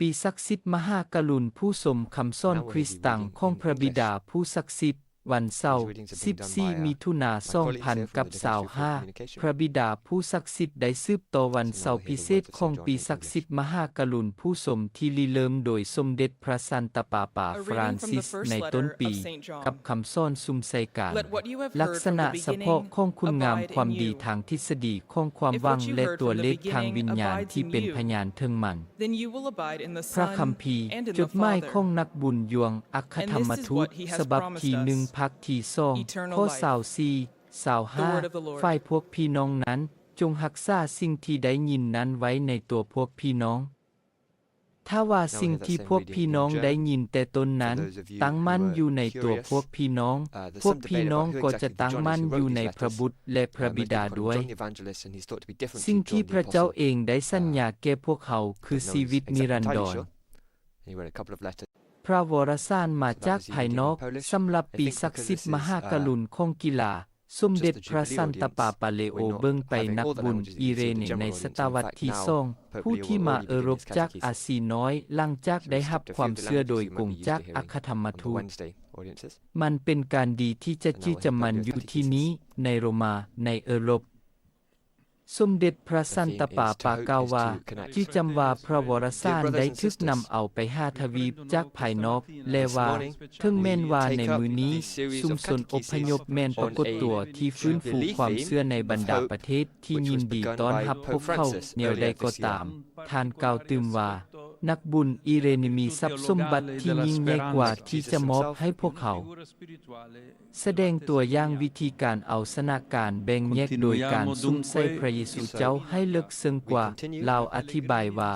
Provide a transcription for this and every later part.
ປີສັກສິດມະຫາກະລຸນ ຜູ້ຊົມຄຳສອນຄຣິສຕະຂອງພະບິດາຜູ້ສັກສິດ. ວັນເສົາ ສິບສີ່ ມິຖຸນາ ສອງພັນກັບຊາວຫ້າ ພະບິດາຜູ້ສັກສິດໄດ້ສືບຕໍ່ວັນເສົາພິເສດຂອງປີສັກສິດມະຫາກະລຸນ ຜູ້ຊົມທີ່ລິເລີ່ມໂດຍສົມເດັດພະສັນຕະປາປາຟຣານຊິສໃນຕົ້ນປີ ກັບຄຳສອນສຸມໃສ່ການ ລັກສະນະສະເພາະຂອງຄຸນງາມຄວາມດີທາງທິດສະດີຂອງຄວາມຫວັງ ແລະ ຕົວເລກທາງວິນຍານທີ່ເປັນພະຍານເຖິງມັນ. ພະຄຳພີ ຈົດໝາຍຂອງນັກບຸນຢວງ ອັກຄະທຳມະທູດ ສະບັບທີໜຶ່ງ ພາກທີສອງ ຂໍ້ຊາວສີ່ ຊາວຫ້າ ຝ່າຍພວກພີ່ນ້ອງນັ້ນ ຈົ່ງຮັກສາສິ່ງທີ່ໄດ້ຍິນນັ້ນໄວ້ໃນຕົວພວກພີ່ນ້ອງ. ຖ້າວ່າສິ່ງທີ່ພວກພີ່ນ້ອງໄດ້ຍິນແຕ່ຕົ້ນນັ້ນ ຕັ້ງໝັ້ນຢູ່ໃນຕົວພວກພີ່ນ້ອງ, ພວກພີ່ນ້ອງກໍຈະຕັ້ງໝັ້ນຢູ່ໃນພະບຸດ ແລະ ພະບິດາດ້ວຍ. ສິ່ງທີ່ພະເຈົ້າເອງໄດ້ສັນຍາແກ່ພວກເຮົາຄືຊີວິດນິລັນດອນ. ພະວາລະສານມາຈາກພາຍນອກ. ສຳລັບປີສັກສິດມະຫາກະລຸນຂອງກິລາ, ສົມເດັດພະສັນຕະປາປາເລໂອເບິ່ງໄປນັກບຸນອີເຣເນໃນສະຕະວັດທີສອງ ຜູ້ທີ່ມາເອີຣົບຈາກອາຊີນ້ອຍ ຫຼັງຈາກໄດ້ຮັບຄວາມເຊື່ອໂດຍກົງຈາກອັກຄະທຳມະທູດ. ມັນເປັນການດີທີ່ຈະຈື່ຈຳມັນຢູ່ທີ່ນີ້, ໃນໂຣມາ, ໃນເອີຣົບ. ສົມເດັດພະສັນຕະປາປາກ່າວວ່າ, ຈື່ຈຳວ່າພະວາລະສານໄດ້ຖືກນຳເອົາໄປຫາທະວີບຈາກພາຍນອກ ແລະ ວ່າ ເຖິງແມ່ນວ່າໃນມື້ນີ້ ຊຸມຊົນອົບພະຍົບແມ່ນປາກົດຕົວທີ່ຟື້ນຟູຄວາມເຊື່ອໃນບັນດາປະເທດທີ່ຍິນດີຕ້ອນຮັບພວກເຂົາແນວໃດກໍຕາມ, ທ່ານກ່າວຕື່ມວ່າ, ນັກບຸນອີເຣເນມີຊັບສົມບັດທີ່ຍິ່ງໃຫຍ່ກວ່າທີ່ຈະມອບໃຫ້ພວກເຂົາ. ສະແດງຕົວຢ່າງວິທີການເອົາຊະນະການແບ່ງແຍກໂດຍການສຸມໃສ່ພະເຢຊູເຈົ້າໃຫ້ເລິກເຊິ່ງກວ່າ. ລາວອະທິບາຍວ່າ,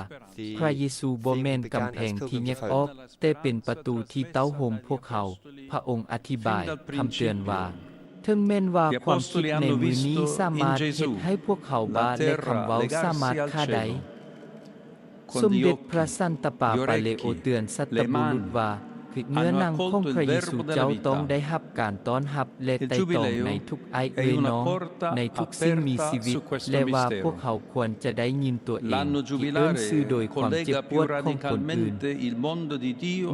ພະເຢຊູບໍ່ແມ່ນກຳແພງທີ່ແຍກອອກ, ແຕ່ເປັນປະຕູທີ່ເຕົ້າໂຮມພວກເຮົາ. ພະອົງອະທິບາຍຄຳເຕືອນວ່າ, ເຖິງແມ່ນວ່າຄວາມຄິດໃນມື້ນີ້ສາມາດເຮັດໃຫ້ພວກເຮົາບ້າ ແລະ ຄຳເວົ້າສາມາດຂ້າໄດ້. ສົມເດັດພະສັນຕະປາປາເລໂອເຕືອນສັດຕະບຸລຸດວ່າ, ເນື້ອໜັງຂອງພະເຢຊູເຈົ້າຕ້ອງໄດ້ຮັບການຕ້ອນຮັບ ແລະ ໄຕ່ຕອງໃນທຸກອ້າຍເອື້ອຍນ້ອງ, ໃນທຸກສິ່ງມີຊີວິດ, ແລະ ວ່າພວກເຮົາຄວນຈະໄດ້ຍິນຕົວເອງທີ່ເອີ້ນຊື່ໂດຍຄວາມເຈັບປວດຂອງຄົນອື່ນ.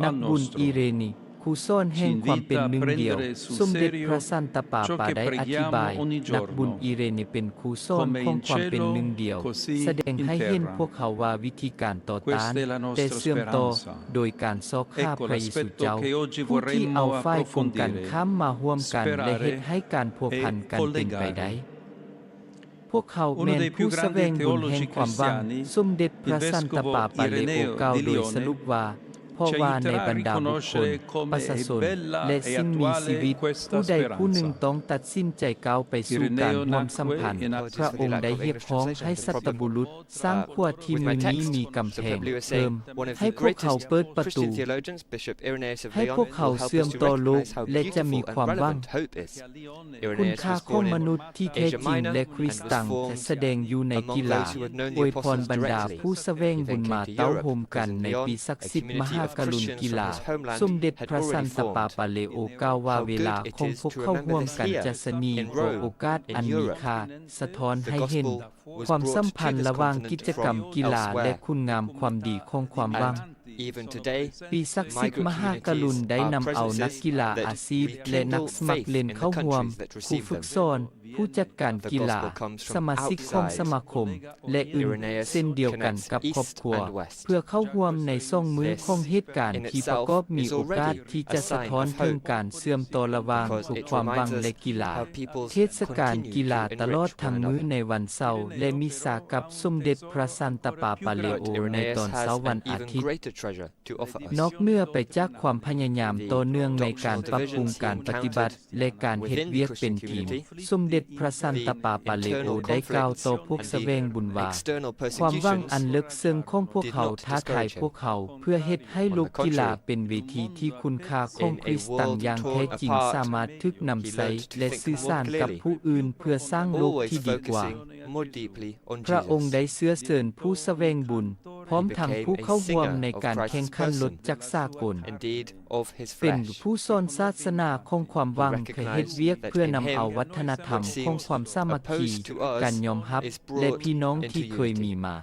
ນັກບຸນອີເຣນີ ຄູສອນແຫ່ງຄວາມເປັນໜຶ່ງດຽວ. ສົມເດັດພະສັນຕະປາປາໄດ້ອະທິບາຍ, ນັກບຸນອີເຣນີເປັນຄູສອນຂອງຄວາມເປັນໜຶ່ງດຽວ, ສະແດງໃຫ້ເຫັນພວກເຮົາວ່າວິທີການຕໍ່ຕ້ານ, ແຕ່ເຊື່ອມຕໍ່ໂດຍການຊອກຫາພະເຢຊູເຈົ້າ, ຜູ້ທີ່ເອົາຝ່າຍກົງກັນຂ້າມມາຮ່ວມກັນ ແລະ ເຮັດໃຫ້ການພົວພັນກັນເປັນໄປໄດ້. ພວກເຮົາແມ່ນຜູ້ສະແຫວງບຸນແຫ່ງຄວາມຫວັງ. ສົມເດັດພະສັນຕະປາປາເລໂອກ່າວໂດຍສະຫຼຸບວ່າ, ເພາະວ່າໃນບັນດາບຸກຄົນ, ປະຊາຊົນ ແລະ ສິ່ງມີຊີວິດ, ຜູ້ໃດຜູ້ໜຶ່ງຕ້ອງຕັດສິນໃຈກ້າວໄປສູ່ການຮ່ວມສຳພັນ. ພະອົງໄດ້ຮຽກຮ້ອງໃຫ້ສັດຕະບຸລຸດສ້າງຂົວທີ່ມື້ນີ້ມີກຳແພງເພີ່ມ, ໃຫ້ພວກເຮົາເປີດປະຕູ, ໃຫ້ພວກເຮົາເຊື່ອມຕໍ່ໂລກ ແລະ ຈະມີຄວາມຫວັງ. ຄຸນຄ່າຂອງມະນຸດທີ່ແທ້ຈິງ ແລະ ຄຣິສຕະຈັກສະແດງຢູ່ໃນກິລາ. ອວຍພອນບັນດາຜູ້ສະແຫວງບຸນມາເຕົ້າໂຮມກັນໃນປີສັກສິດມະຫາກະລຸນກິລາ. ສົມເດັດພະສັນຕະປາປາເລໂອກ່າວວ່າ, ເວລາຂອງພວກເຂົ້າຮ່ວມກັນຈະສະໜີກວ່າໂອກາດອັນມີຄ່າ, ສະທ້ອນໃຫ້ເຫັນ ຄວາມສຳພັນລະຫວ່າງກິດຈະກຳກິລາ ແລະ ຄຸນງາມຄວາມດີຂອງຄວາມຫວັງ. ປີສັກສິດມະຫາກະລຸນໄດ້ນຳເອົານັກກິລາອາຊີບ ແລະ ນັກສະໝັກຫຼິ້ນເຂົ້າຮ່ວມ, ຄູຝຶກສອນ, ຜູ້ຈັດການກິລາ, ສະມາຊິກຂອງສະມາຄົມ ແລະ ອື່ນ, ເຊັ່ນດຽວກັນກັບຄອບຄົວ, ເພື່ອເຂົ້າຮ່ວມໃນສອງມື້ຂອງເຫດການທີ່ປະກອບມີໂອກາດທີ່ຈະສະທ້ອນເຖິງການເຊື່ອມຕໍ່ລະຫວ່າງທຸກຄວາມຫວັງ ແລະ ກິລາ. ເທດສະການກິລາຕະຫຼອດທັງມື້ໃນວັນເສົາ ແລະ ມິສາກັບສົມເດັດພະສັນຕະປາປາເລໂອໃນຕອນເຊົ້າວັນອາທິດ. ນອກເໜືອໄປຈາກຄວາມພະຍາຍາມຕໍ່ເນື່ອງໃນການປັບປຸງການປະຕິບັດ ແລະ ການເຮັດວຽກເປັນທີມ, ສົມເດັດພະສັນຕະປາປາເລໂອໄດ້ກ່າວຕໍ່ພວກສະແຫວງບຸນວ່າ, ຄວາມຫວັງອັນເລິກເຊິ່ງຂອງພວກເຮົາທ້າທາຍພວກເຮົາເພື່ອເຮັດໃຫ້ໂລກກິລາເປັນເວທີທີ່ຄຸນຄ່າຂອງຄຣິສຕະຈັກຢ່າງແທ້ຈິງສາມາດຖືກນຳໃຊ້ ແລະ ສື່ສານກັບຜູ້ອື່ນເພື່ອສ້າງໂລກທີ່ດີກວ່າ. ພະອົງໄດ້ເຊື້ອເຊີນຜູ້ສະແຫວງບຸນ ພ້ອມທັງຜູ້ເຂົ້າຮ່ວມໃນການແຂ່ງຂັນລົດຈັກສາກົນ, ເປັນຜູ້ສອນສາສະໜາຂອງຄວາມຫວັງ, ເຮັດວຽກເພື່ອນຳເອົາວັດທະນະທຳຂອງຄວາມສາມັກຄີ, ການຍອມຮັບ ແລະ ພີ່ນ້ອງທີ່ເຄີຍມີມາ.